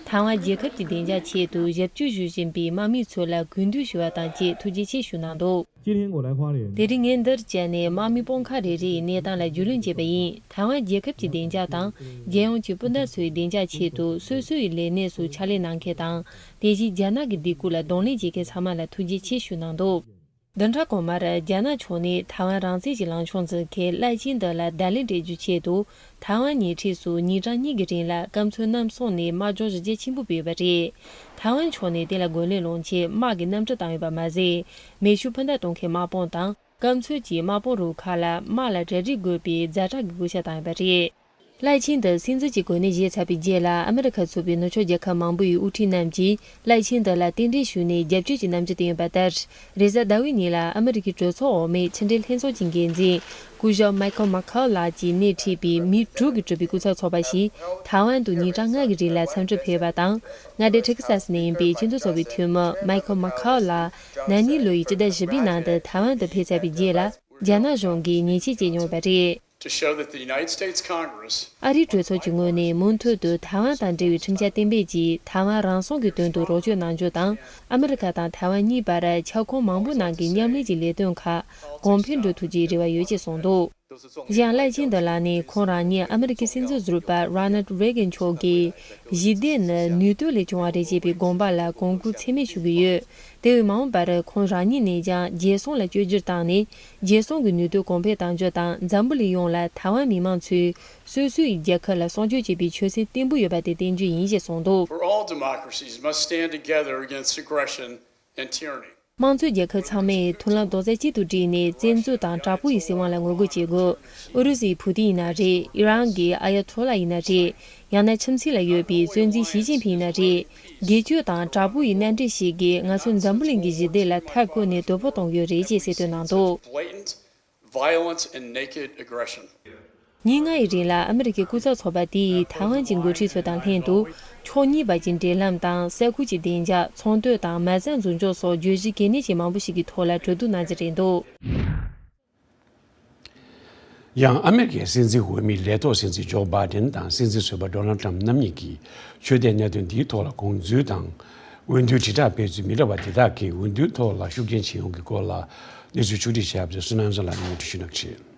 ཐའེ་ཝན་རྒྱལ་ཁབ་ཀྱི་བདེ་འཇགས་ཆེད་དུ་ཞབས་ཕྱི་ཞུ་བཞིན་པའི་དམག་མི་ཚོ་ལ་གུས་འདུད་ཞུ་བ་དང་བཅས་ཐུགས་རྗེ་ཆེ་ཞུ་གནང་འདུག། དེ་རིང་ངས་འདིར་བཅར་ནས་དམག་མི་དཔུང་ཁག་རེ་རེ་ཡི་གནས་སྟངས་ལ་རྒྱུས་ལོན་བྱས་པ་ཡིན། ཐའེ་ཝན་རྒྱལ་ཁབ་ཀྱི་བདེ་འཇགས་དང་། རྒྱལ་ཡོངས་ཀྱི་སྤུན་ཟླ་ཚོའི་བདེ་འཇགས་ཆེད་དུ་སོ་སོ་ཡི་ལས་གནས་སུ་ཕྱག་ལས་གནང་མཁན་དང་། དེ་བཞིན་རྒྱ་ནག་གི་སྡིགས་སྐུལ་ལ་གདོང་ལེན་བྱེད་མཁན་ཚང་མ་ལ་ཐུགས་རྗེ་ཆེ་ཞུ་གནང་འདུག། བདུན་ཕྲག་གོང་མར་རྒྱ་ནག་ཕྱོགས་ནས་ཐའེ་ཝན་རང་བཙན་གྱི་ལངས་ཕྱོགས་འཛིན་མཁན་ལའེ་ཆིང་ཏེ་ལ་བརྡ་ལན་སྤྲད་རྒྱུའི་ཆེད་དུ། ཐའེ་ཝན་ཉེ་འཁྲིས་སུ་ཉིན་གྲངས་གཉིས་ཀྱི་རིང་ལ་སྐམ་མཚོའི་གནམ་སྲུང་ནས་དམག་སྦྱོང་གཞི་རྒྱ་ཆེན་པོ་སྤེལ་ཡོད་པ་རེད། ཐའེ་ཝན་ཕྱོགས་ནས་དེ་ལ་རྒོལ་ལན་སློང་ཆེད་དམག་གི་གནམ་གྲུ་བཏང་ཡོད་པ་མ་ཟད། མེ་ཤུགས་འཕུར་མདའ་གཏོང་མཁན་དམག་དཔུང་དང་། སྐམ་མཚོ་གྱི་དམག་དཔུང་རུ་ཁག་ལ་དམག་ལ་གྲ་སྒྲིག་དགོས་པའི་ཛ་དྲག་གི་བཀོད་ཁྱབ་བཏང་ཡོད་པ་རེད། ལའེ་ཆིང་ཏེ་སྲིད་འཛིན་གྱི་གོ་གནས་བཞེས་ཚར་བའི་རྗེས་ལ་ཨ་མི་རི་ཁ་ཚུད་པའི་ནུབ་ཕྱོགས་རྒྱལ་ཁབ་མང་པོའི་དབུ་ཁྲིད་རྣམས་ཀྱིས་ལའེ་ཆིང་ཏེ་ལ་རྟེན་འབྲེལ་ཞུས་ནས་རྒྱབ་སྐྱོར་གྱི་རྣམ་འགྱུར་བསྟན་ཡོད་པ་ལྟར། རེས་གཟའ་ཟླ་བའི་ཉིན་ལ་ཨ་མི་རི་ཁའི་གྲོས་ཚོགས་འོག་མའི་ཕྱི་འབྲེལ་ལྷན་ཚོགས་ཀྱི་འགན་འཛིན་སྐུ་ཞབས་མའི་ཁལ་མ་ཁའོ་ལགས་ཀྱིས་སྣེ་ཁྲིད་པའི་མི་དྲུག་གིས་གྲུབ་པའི་སྐུ་ཚབ་ཚོགས་པ་ཞིག་ཐའེ་ཝན་དུ་ཉིན་གྲངས་ལྔ་གི་རིང་ལ་འཚམས་འདྲིར་ཕེབས་པ་དང་། མངའ་སྡེ་ཊེག་ས་སི་ནས་ཡིན་པའི་སྤྱི་མཐུན་ཚོགས་པའི་འཐུས་མི་མའི་ཁལ་མ་ཁའོ་ལགས་ན་ནིང་ལོ་ཡི་སྤྱི་ཟླ་བཞི་པའི་ནང་དུ་ཐའེ་ཝན་དུ་ཕེབས་ཚར་བའི་རྗེས་ལ། རྒྱ་ནག་གཞུང་གིས་ཉེས་ཆད་བཅད་མྱོང་ཡོད་པ་རེད། To show that the United States Congress ཨ་རིའི་གྲོས་ཚོགས་ཀྱི་ངོས་ནས་མུ་མཐུད་དུ་ཐའེ་ཝན་དང་འབྲེལ་བའི་ཁྲིམས་འཆར་གཏན་འབེབས་ཀྱིས་ཐའེ་ཝན་རང་སྲུང་གི་དོན་དུ་རོགས་སྐྱོར་གནང་རྒྱུ་དང་། ཨ་མི་རི་ཁ་དང་ཐའེ་ཝན་གཉིས་བར་ཁྱབ་ཁོངས་མང་པོའི་ནང་གི་མཉམ་ལས་ཀྱི་ལས་དོན་ཁག་གོང་འཕེལ་འགྲོ་ཐུབ་རྒྱུའི་རེ་བ་ཡོད་ཅེས་གསུངས་འདུག། གཞན་ལའེ་ཆིང་ཏེ་ལགས་ནས་ཁོང་རང་ཉིད་ཨ་མི་རི་ཀའི་སྲིད་འཛིན་ཟུར་པ་Ronald Reagan་མཆོག་གིས་ཞི་བདེ་ནི་ནུས་སྟོབས་ལས་བྱུང་བ་རེད་ཅེས་པའི་དགོངས་པ་ལ་གོང་བཀུར་ཚད་མེད་ཞུ་གི་ཡོད། དེ་བས་མ་འོངས་པར་ཁོང་རང་ཉིད་ནས་ཀྱང་རྒྱལ་སྲུང་ལ་བཅོས་བསྒྱུར་བཏང་ནས། རྒྱལ་སྲུང་གི་ནུས་སྟོབས་གོང་འཕེལ་གཏང་རྒྱུ་དང་། འཛམ་བུ་གླིང་ཡོངས་ལ་ཐའེ་ཝན་མི་མང་ཚོས་སོ་སོའི་རྒྱལ་ཁབ་ལ་སྲུང་སྐྱོབ་བྱེད་པའི་ཆོད་སེམས་བརྟན་པོ་ཡོད་པ་དེ་བསྟན་རྒྱུ་ཡིན་ཞེས་གསུངས་འདུག། For all democracies must stand together against aggression and tyranny. དམངས་གཙོའི་རྒྱལ་ཁབ་ཚང་མས་མཐུན་ལམ་རྡོག་རྩ་གཅིག་ཏུ་བསྒྲིལ་ནས། བཙན་འཛུལ་དང་དྲག་པོ་ཡི་སྲིད་དབང་ལ་ངོ་རྒོལ་བྱེད་དགོས། ཨུ་རུ་སུའི་ཕུ་ཏིན་ཡིན་ན་རེད། ཨི་རན་གྱི་ཨ་ཡ་ཐོ་ལ་ཡིན་ན་རེད། ཡང་ན་ཁྱིམ་མཚེས་ལ་ཡོད་པའི་གཙོ་འཛིན་ཞི་ཅིན་ཕིང་ཡིན་ན་རེད། སྒེར་གཅོད་དང་དྲག་པོ་ཡི་མནའ་འབྲེལ་ཞིག་གིས་ང་ཚོ་འཛམ་བུ་གླིང་གི་ཞི་བདེ་ལ་མཐའ་བསྐོར་ནས་དོ་ཕོག་གཏོང་གི་ཡོད་རེད་ཅེས་གསལ་སྟོན་གནང་འདུག། Blatant violence and naked aggression. ཉིན་ལྔ་ཡི་རིང་ལ་ཨ་མི་རི་ཀའི་སྐུ་ཚབ་ཚོགས་པ་དེ་ཡིས་ཐའེ་ཝན་གྱི་འགོ་ཁྲིད་ཚོ་དང་ལྷན་དུ། ཕྱོགས་གཉིས་བར་གྱི་འབྲེལ་ལམ་དང་། ས་ཁུལ་གྱི་བདེ་འཇགས། ཚོང་དོན་དང་། མ་རྩ་འཛུགས་སྐྱོང་སོགས་བརྗོད་གཞི་གལ་གནད་ཅན་མང་པོ་ཞིག་གི་ཐོག་ལ་གྲོས་བསྡུར་གནང་རྒྱུ་རེད་འདུག། ཡང་ཨ་མེ་རི་ཁའི་སྲིད་འཛིན་འོས་མི་ལས་ཐོག་སྲིད་འཛིན་ཇོ་བྷའི་ཌེན་དང་སྲིད་འཛིན་ཟུར་པ་ཌོ་ནལ་ཊམ་རྣམ་གཉིས་ཀྱིས་ཆོས་དད་གནད་དོན་འདིའི་ཐོག་ལ་དགོངས་ཚུལ་དང་། འོས་བསྡུའི་དྲིལ་བསྒྲགས་སྤེལ་ཚུལ་མི་འདྲ་བ་དེ་དག་གིས་འོས་བསྡུའི་ཐོག་ལ་ཤུགས་རྐྱེན་བྱེད་ཡོང་གི་སྐོར་ལ་གནས་ཚུལ་ཕྱོགས་སྒྲིག་བྱས་པ་དེ་བསོད་ནམས་བཟང་ལགས་ནས་སྙན་སྒྲོན་ཞུ་གནང་གི་རེད།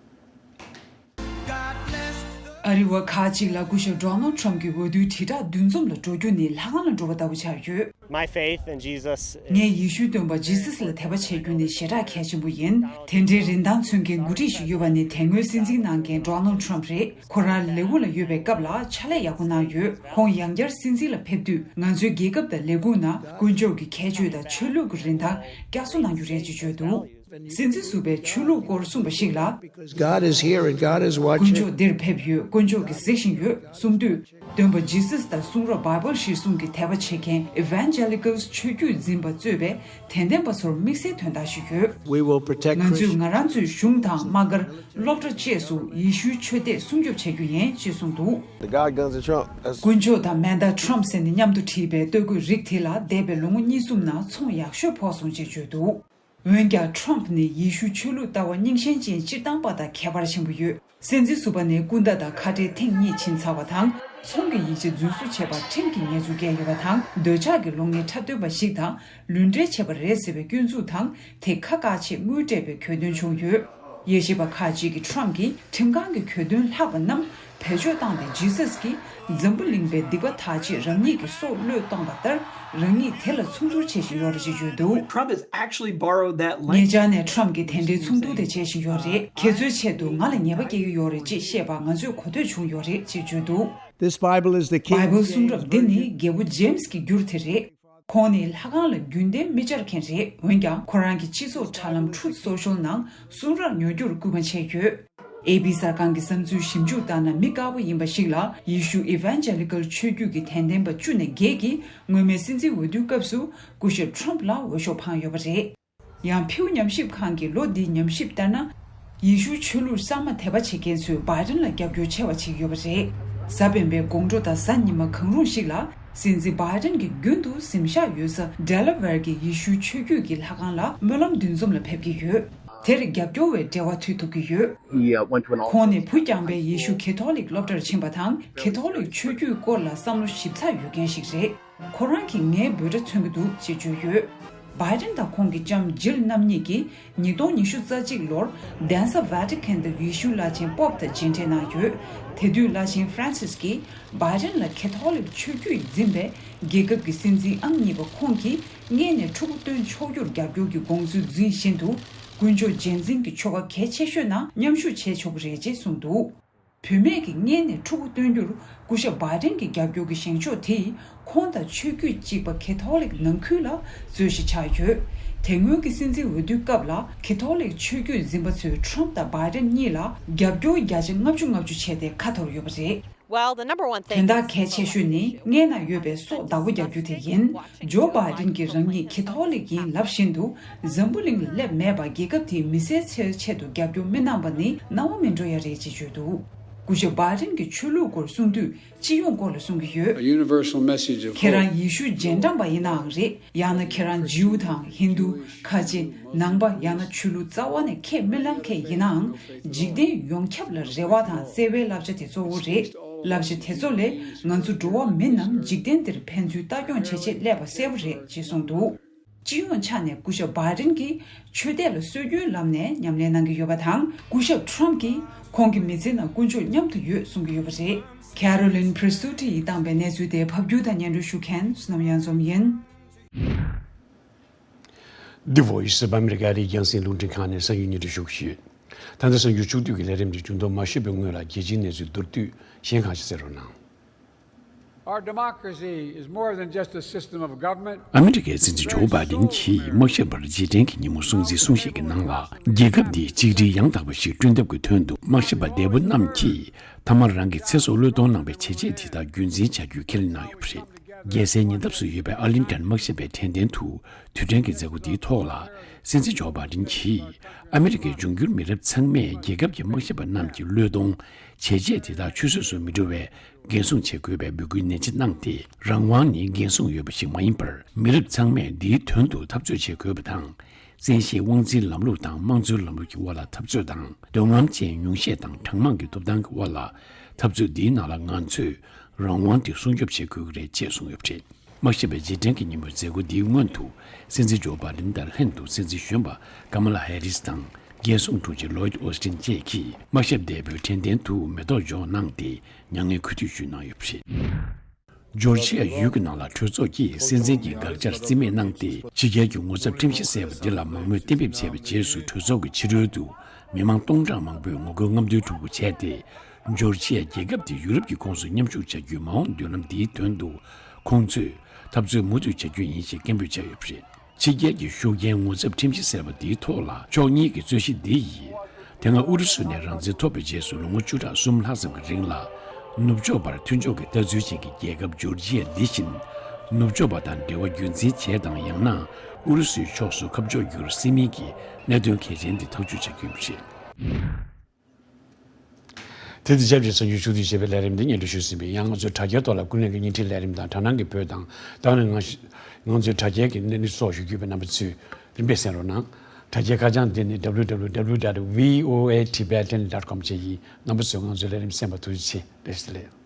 ཨ་རི་བ་ཁག་ཅིག་ལ་སྐུ་ཞབས་Donald Trump་གྱི་འོས་བསྡུའི་དྲིལ་བསྒྲགས་འདུ་འཛོམས་ལ་འགྲོ་རྒྱུ་ནི་ལྷ་ཁང་ལ་འགྲོ་བ་ལྟ་བུ་ཆགས་ཡོད། My faith in Jesus is ངས་ཡེ་ཤུའི་སྟོན་པ་ཇི་སཱ་ལ་དད་པ་བྱེད་རྒྱུ་ནི་ཞེ་དྲག་གལ་ཆེན་པོ་ཡིན། དེ་འདྲའི་རིན་ཐང་མཚོན་མཁན་འགོ་ཁྲིད་ཞིག་ཡོད་པ་ནི་དེ་སྔོན་སྲིད་འཛིན་གནང་མཁན་Donald Trump་རེད། ཁོ་རང་ལས་ཁུངས་ལ་ཡོད་པའི་སྐབས་ལ་ཕྱག་ལས་ཡག་པོ་གནང་ཡོད། ཁོང་ཡང་བསྐྱར་སྲིད་འཛིན་ལ་ཕེབས་དུས་ང་ཚོའི་རྒྱལ་ཁབ་དང་ལས་ཁུངས་ནང་དཀོན་མཆོག་གི་ཁྱད་ཆོས་དང་ཆོས་ལུགས་ཀྱི་རིན་ཐང་བསྐྱར་གསོ་གནང་རྒྱུ་རེད་ཅེས་བརྗོད་འདུག། སྲིད་འཛིན་ཟུར་པས་ཆོས་ལུགས་སྐོར་གསུངས་པ་ཞིག་ལ། God is here and God is དཀོན་watching. མཆོག་འདིར་ཕེབས་ཡོད། དཀོན་མཆོག་གིས་གཟིགས་བཞིན་ཡོད་གསུངས་དུས། སྟོན་པ་ཇི་སཱ་དང་གསུང་རབ་Bible གཞིར་བཟུང་གི་དད་པ་བྱེད་མཁན་Evangelicals ཆོས་བརྒྱུད་འཛིན་པ་གཙོས་པའི་དད་ལྡན་པ་ཚོར་དམིགས་བསལ་དོན་དག་ཞིག་ཡོད། We will protect ང་ཚོས་Christians. ང་རང་ཚོའི་གཞུང་དང་དམག་སྒར། སློབ་གྲྭ་བཅས་སུ་ཡེ་ཤུའི་ཆོས་དད་སྲུང་སྐྱོབ་བྱ་རྒྱུ་ཡིན་ཞེས་གསུངས་འདུག། The God guns and Trump. That's དཀོན་མཆོག་དང་མེ་མདའ་Trump་ཟེར་ནས་མཉམ་དུ་བྲིས་པའི་སྟོད་གོས་རིགས་དེ་ལ་འདས་པའི་ལོ་ངོ་གཉིས་གསུམ་ནང་ཚོང་ཡག་ཤོས་ཕོག་སོང་ཅེས་བརྗོད་འདུག། འོན་ཀྱང་Trump་ནི་ཡེ་ཤུ་ཆོས་ལུགས་ལྟ་བ་རྙིང་ཞེན་ཅན་སྤྱིར་བཏང་པ་དང་ཁྱད་པར་ཆེན་པོ་ཡོད། སྲིད་འཛིན་ཟུར་པ་ནི་སྐུ་ཟླ་དང་ཁ་བྲལ་ཐེངས་གཉིས་ཕྱིན་ཚར་བ་དང་། ཚོང་གི་ཡིག་ཆ་རྫུན་བཟོ་བྱས་པར་ཁྲིམས་ཀྱི་ཉེས་འཛུགས་བཀལ་ཡོད་པ་དང་། འདོད་ཆགས་ཀྱི་བློ་ངན་འཁྲབ་སྟོན་པ་ཞིག་དང་ལུས་འབྲེལ་བྱས་པ་རེད་ཟེར་བའི་སྐྱོན་འཛུགས་དང་། དེ་ཁ་བཀག་ཆེད་དངུལ་སྤྲད་པའི་གྱོད་དོན་བྱུང་ཡོད། དབྱེ་ཞིབ་པ་ཁག་ཅིག་གིས་Trump་གིས་ཁྲིམས་ཁང་གི་གྱོད་དོན་ལྷག་པ་རྣམས་བེད་སྤྱོད་བཏང་སྟེ། ཇི་སཱ་གིས་འཛམ་བུ་གླིང་པའི་སྡིག་པ་དག་ཆེད་རང་ཉིད་ཀྱི་སྲོག་བློས་བཏང་བ་ལྟར། རང་ཉིད་དེ་ལ་མཚུངས་བསྡུར་བྱེད་བཞིན་ཡོད་རེད་ཅེས་བརྗོད་འདུག། Trump has actually borrowed that language. ངེད་ཅག་ནས་Trump་གིས་དེ་འདྲའི་མཚུངས་བསྡུར་དེ་བྱེད་བཞིན་ཡོད་རེད། ཁྱེད་ཚོའི་ཆེད་དུ་ང་ལ་ཉེས་པ་སྐྱེལ་གྱི་ཡོད་རེད་ཅེས་བཤད་པ་ང་ཚོས་གོ་ཐོས་བྱུང་ཡོད་རེད་ཅེས་བརྗོད་འདུག། This Bible is the King Bibleགསུང་རབ་འདི་ནི་རྒྱལ་པོ་Jamesགིས་བསྒྱུར་དེ་རེད། ཁོང་ནི་ལྷ་ཁང་ལ་རྒྱུན་ལྡན་མི་བཅར་མཁན་རེད། འོན་ཀྱང་ཁོ་རང་གི་སྤྱི་ཚོགས་དྲ་ལམ་Truth Social ནང་གསུང་རབ་ཉོ་རྒྱུར་སྐུལ་མ་བྱས་ཡོད། ཨེ་པི་གསར་ཁང་གི་བསམ་ཚུལ་ཞིབ་འཇུག་ལྟར་ན། མི་དཀར་པོ་ཡིན་པ་ཞིག་ལ་ཡེ་ཤུ་Evangelical་ཆོས་བརྒྱུད་ཀྱི་དད་ལྡན་པ་བཅུ་ནས་བརྒྱད་ཀྱིས་སྔོན་མའི་སྲིད་འཛིན་འོས་བསྡུའི་སྐབས་སུ་སྐུ་ཞབས་Trumpལ་འོས་ཤོག་འཕངས་ཡོད་པ་རེད། ཡང་Pew་ཉམས་ཞིབ་ཁང་གི་ལོ་འདིའི་ཉམས་ཞིབ་ལྟར་ན། ཡེ་ཤུའི་ཆོས་ལུགས་གཙང་མ་དད་པ་བྱེད་མཁན་ཚོས་Bidenལ་རྒྱབ་སྐྱོར་ཆེ་བ་བྱེད་ཀྱི་ཡོད་པ་རེད། གཟའ་སྤེན་པའི་དགོང་དྲོ་དང་གཟའ་ཉི་མ་གང་རུང་ཞིག་ལ། སྲིད་འཛིན་Bidenགིས་རྒྱུན་དུ་གཟིམ་ཤག་ཡོད་ས་Delawareགི་ཡེ་ཤུའི་ཆོས་བརྒྱུད་ཀྱི་ལྷ་ཁང་ལ་སྨོན་ལམ་འདུ་འཛོམས་ལ་ཕེབས་ཀྱི་ཡོད། དེར་རྒྱབ་སྐྱོར་བའི་འབྲེལ་བ་མཐུད་ཐུབ་ཀྱི་ཡོད། He, uh, went to an ཁོང་ནི་བུ་རྐྱང་པས་ཡེ་ཤུ་ཁེ་ཐོ་ལིག་སློབ་གྲྭར་ཕྱིན་པ་དང་། ཁེ་ཐོ་ལིག་ཆོས་བརྒྱུད་སྐོར་ལ་བསམ་བློ་ཞིབ་ཚགས་ཡོད་མཁན་ཞིག་རེད། ཁོ་རང་གིས་ངའི་འབོད་སྒྲ་མཚོན་གྱི་འདུག་ཅེས་བརྗོད་ཡོད། Bidenདང་ཁོང་གི་ལྕམ་Jillརྣམ་གཉིས་ཀྱིས་ཉིས་སྟོང་ཉི་ཤུ་རྩ་གཅིག་ལོར་གདན་ས་Vaticanདུ་ཡེ་ཤུའི་བླ་ཆེན་Popeདང་མཇལ་འཕྲད་གནང་ཡོད། དེ་དུས་བླ་ཆེན་Francisགིས་Bidenལ་ཁེ་ཐོ་ལིག་ཆོས་བརྒྱུད་འཛིན་པའི་རྒྱལ་ཁབ་ཀྱི་སྲིད་འཛིན་ཨང་གཉིས་པ་ཁོང་གིས་སྔས་ནས་ཕྲུ་གུ་སྟོན་ཆོག་རྒྱུར་རྒྱབ་སྐྱོར་གྱི་དགོངས་ཚུལ་འཛིན་བཞིན་དུ། དཀོན་མཆོག་རྗེས་འཛིན་གྱི་ཆོ་ག་གལ་ཆེ་ཤོས་ནང་མཉམ་ཞུགས་བྱེད་ཆོག་གི་རེད་ཅེས་གསུངས་འདུག། བུད་མེད་ཀྱིས་སྔས་ནས་ཕྲུ་གུ་སྟོན་རྒྱུར་སྐུ་ཞབས་Bidenགི་རྒྱབ་སྐྱོར་གྱི་བཞེངས་ཕྱོགས་དེས་ཁོང་དང་ཆོས་བརྒྱུད་གཅིག་པ་ཁེ་ཐོ་ལིག་ནང་ཁུལ་ལ་རྩོད་གཞི་ཆགས་ཡོད། དེ་སྔོན་གྱི་སྲིད་འཛིན་འོས་བསྡུའི་སྐབས་ལ་ཁེ་ཐོ་ལིག་ཆོས་བརྒྱུད་འཛིན་པ་ཚོས་Trumpདང་Bidenགཉིས་ལ་རྒྱབ་སྐྱོར་བརྒྱ་ཆ་ལྔ་བཅུ་ལྔ་བཅུ་བྱས་ཏེ་ཁ་འཐོར་ཡོད་པ་རེད། Well, the number one thing དོན་དག་གལ་ཆེ་ཤོས་ནི་སྔས་ན་ཡོད་པའི་སྲོག་བདག་པོ་རྒྱག་རྒྱུ་དེ་ཡིན། ཇོ་བྷའི་ཌེན་གྱིས་རང་ཉིད་ཁེ་ཐོ་ལིག་ཡིན་ལབ་བཞིན་དུ། འཛམ་བུ་གླིང་ལ་སླེབས་མེད་པར་རྒྱལ་ཁབ་དེའི་མི་སེར་ཚོའི་ཆེད་དུ་རྒྱབ་སྐྱོར་མི་གནང་པ་ནི་སྣང་བ་མི་འགྲོ་ཡ་རེད་ཅེས་བརྗོད་འདུག། སྐུ་ཞབས་བྷའི་ཌེན་གྱིས་ཆོས་ལུགས་སྐོར་གསུང་དུས་སྤྱི་ཡོངས་སྐོར་ལ་གསུང་གི་ཡོད། A universal message of hope. ཁྱེད་རང་ཡེ་ཤུ་རྗེས་འབྲང་པ་ཡིན་ནའང་རེད། ཡང་ན་ཁྱེད་རང་ཇིའུ་དང་ཧིན་དུ། ཁ་ཆེ། ནང་པ། ཡང་ན་ཆོས་ལུགས་རྩ་བ་ནས་ཁས་མི་ལེན་མཁན་ཡིན་ནའང་། འཇིག་རྟེན་ཡོངས་ཁྱབ་ལ་རེ་བ་དང་བརྩེ་བའི་བསླབ་བྱ་དེ་གཙོ་བོ་རེད། བསླབ་བྱ་དེ་ཚོ་ལས་ང་ཚོ་འགྲོ་བ་མི་རྣམས་འཇིག་རྟེན་འདིར་ཕན་ཚུན་ལྟ་སྐྱོང་བྱེད་ཆེད་སླེབས་པ་གསལ་པོ་རེད་ཅེས་གསུངས་འདུག། སྤྱི་ཡོངས་ཆ་ནས་སྐུ་ཞབས་བྷའི་ཌེན་གྱིས་ཆོས་དད་ལ་སྲོལ་རྒྱུན་ལམ་ནས་ཉམས་ལེན་གནང་གི་ཡོད་པ་དང་། སྐུ་ཞབས་ཁྲོམ་གྱིས་ཁོང་གི་མི་ཚེ་ནང་དཀོན་མཆོག་མཉམ་དུ་ཡོད་གསུང་གི་ཡོད་པ་རེད། Caroline Presutti་ཡིས་བཏང་པའི་གནས་ཚུལ་དེ་ཕབ་སྒྱུར་དང་སྙན་སྒྲོན་ཞུ་མཁན་བསོད་ནམས་གཡང་འཛོམས་ཡིན། The Voice of America་ཨ་རིའི་རྒྱང་སྲིང་རླུང་འཕྲིན་ཁང་ནས་གསར་འགྱུར་སྙན་སྒྲོན་ཞུ་གི་ཡོད། ད་ལྟ་གསར་འགྱུར་ཕྱོགས་བསྡུས་ཀྱི་ལས་རིམ་དེ་མཇུག་སྡོམ་མ་ཞུས་པའི་སྔོན་ལ་རྒྱལ་སྤྱིའི་གནས་ཚུལ་མདོར་བསྡུས་གཞན་ཁག་ཅིག་གསན་རོགས་གནང་། Our democracy is more than just a system of government. ཨ་མི་རི་ཀའི་སྲིད་འཛིན་ཇོ་བྷའི་ཌེན་གྱིས་དམག་ཞབས་པར་རྗེས་དྲན་གྱི་ཉིན་མོ་སྲུང་བརྩིའི་གསུང་བཤད་ཀྱི་ནང་ལ། རྒྱལ་ཁབ་འདིའི་གཅིག་སྒྲིལ་ཡང་དག་པ་ཞིག་བསྐྲུན་ཐབས་ཀྱི་དོན་དུ་དམག་ཞབས་པ་འདས་པོ་རྣམས་ཀྱིས་མཐའ་མར་རང་གི་ཚེ་སྲོག་བློས་གཏོང་གནང་བའི་བྱས་རྗེས་དེ་དག་རྒྱུན་འཛིན་བྱ་རྒྱུའི་ཁས་ལེན་གནང་ཡོད་པ་རེད། རྒྱལ་སའི་ཉེ་འདབས་སུ་ཡོད་པའི་ཨར་ལིང་ཊོན་དམག་ཞབས་པའི་དྲན་རྟེན་དུ་དུས་དྲན་གྱི་མཛད་སྒོ་འདིའི་ཐོག་ལ། སྲིད་འཛིན་ཇོ་བྷའི་ཌེན་གྱིས་ཨ་མི་རི་ཀའི་འབྱུང་འགྱུར་མི་རབས་ཚང་མས་རྒྱལ་ཁབ་ཀྱི་དམག་ཞབས་པ་རྣམས་ཀྱི་བློས་གཏོང་བྱས་རྗེས་དེ་དག་ཆུད་ཟོས་སུ་མི་འགྲོ་བའི་འགན་སྲུང་བྱེད་དགོས་པའི་འབོད་སྐུལ་ནན་ཆེ་གནང་སྟེ། རང་དབང་ནི་འགན་སྲུང་ཡོད་པ་ཞིག་མ་ཡིན་པར། མི་རབས་ཚང་མས་འདིའི་དོན་དུ་འཐབ་རྩོད་བྱེད་དགོས་པ་དང་། བཙན་ཤེད་དབང་འཛིན་ལམ་ལུགས་དང་དམངས་གཙོའི་ལམ་ལུགས་ཀྱི་དབར་ལ་འཐབ་རྩོད་དང་། འདོད་རྔམ་ཅན་ཉུང་ཤས་དང་གྲངས་མང་གི་ཐོབ་ཐང་གི་དབར་ལ་འཐབ་རྩོད་འདིའི་ནང་ལ་ང་ཚོས་རང་དབང་དེ་སྲུང་སྐྱོབ་བྱེད་དགོས་ཀྱི་རེད་ཅེས་གསུངས་ཡོད་པ་རེད། དམག་ཞབས་པའི་རྗེས་དྲན་གྱི་ཉིན་མོའི་མཛད་སྒོ་འདིའི་སྔོན་དུ། སྲིད་འཛིན་ཇོ་བྷའི་ཌེན་དང་ལྷན་དུ་སྲིད་འཛིན་གཞོན་པ་ཀ་མ་ལ་ཧེ་རིས་དང་། རྒྱལ་སྲུང་དྲུང་ཆེ་ལོའིད་ཨོ་སི་ཊིན་བཅས་ཀྱིས་དམག་ཞབས་འདས་པོའི་དྲན་རྟེན་དུ་མེ་ཏོག་འབྱོར་གནང་སྟེ་མྱ་ངན་གུས་འདུད་ཞུས་གནང་ཡོད་པ་རེད། ཇོར་ཇི་ཡ་ཡུལ་གྱི་ནང་ལ་གྲོས་ཚོགས་ཀྱིས་སྲིད་འཛིན་གྱི་དགག་བྱར་རྩིས་མེད་གནང་སྟེ། ཕྱི་རྒྱལ་གྱི་ངོ་ཚབ་ཁྲིམས་གཞི་གསལ་བ་འདི་ལ་མང་མོས་གཏན་འབེབས་བྱས་པའི་རྗེས་སུ། གྲོས་ཚོགས་ཀྱི་ཕྱི་རོལ་དུ་མི་མང་སྟོང་ཕྲག་མང་པོས་ངོ་རྒོལ་རྔམ་སྟོན་གྲུབ་པ་བྱས་ཏེ། ཇོར་ཇི་ཡ་རྒྱལ་ཁབ་དེ་ཡུ་རོབ་ཀྱི་ཁོངས་སུ་མཉམ་ཞུགས་བྱ་རྒྱུའི་མ་འོངས་མདུན་ལམ་འདིའི་དོན་དུ། ཁོང་ཚོས་འཐབ་རྩོད་མུ་མཐུད་བྱ་རྒྱུ་ཡིན་ཞེས་སྐད་འབོད་བྱས་ཡོད་པ་རེད། ཕྱི་རྒྱལ་གྱི་ཤུགས་རྐྱེན་ངོ་ཚབ་ཁྲིམས་གཞི་གསལ་བ་འདིའི་ཐོག་ལ། ཕྱོགས་གཉིས་ཀྱི་རྩོད་གཞི་འདི་ཡིས། དེ་སྔ་ཨུ་རུ་སུ་ནས་རང་བཙན་ཐོབ་པའི་རྗེས་སུ་ལོ་ངོ་བཅུ་ཕྲག་གསུམ་ལྷག་ཙམ་གྱི་རིང་ལ། ནུབ་ཕྱོགས་པར་མཐུན་ཕྱོགས་ཀྱི་ལྟ་ཚུལ་ཅན་གྱི་རྒྱལ་ཁབ་ཇོར་ཇི་ཡ་འདི་བཞིན། ནུབ་ཕྱོགས་པ་དང་འབྲེལ་བ་རྒྱུན་འཛིན་བྱས་དང་། ཡང་ན་ཨུ་རུ་སུའི་ཕྱོགས་སུ་ཁ་ཕྱོགས་བསྒྱུར་སྲིད་མིན་གྱི་གནད་དོན་གལ་ཆེན་འདི་ཐག་གཅོད་བྱ་རྒྱུ་ཡིན་པ་རེད། དེ་དུས་ཆབས་ཅིག་གསར་འགྱུར་ཕྱོགས་བསྡུས་བྱས་པའི་ལས་རིམ་འདི་སྙན་སྒྲོན་ཞུས་ཟིན་པས། ཡང་ང་ཚོའི་དྲ་རྒྱའི་ཐོག་ལ་ཀུན་གླེང་གི་བརྙན་འཕྲིན་ལས་རིམ་དང་དྲ་སྣང་གི་བོད་དང་། ད་ནི་ང་ང་ཚོའི་དྲ་རྒྱའི་གི་གནས་ཚུལ་སོགས་ཞུ་རྒྱུ་ཡོད་པས། རྣམ་པ་ཚོས་རིམ་པས་གསན་རོགས་གནང་། དྲ་རྒྱའི་ཁ་བྱང་འདི་ནི་W W W dot V O A Tibetan dot com བཅས་ཡིན། རྣམ་པ་ཚོས་ང་ཚོའི་ལས་རིམ་གསན་པར་ཐུགས་རྗེ་ཆེ། བཀྲ་ཤིས་བདེ་ལེགས།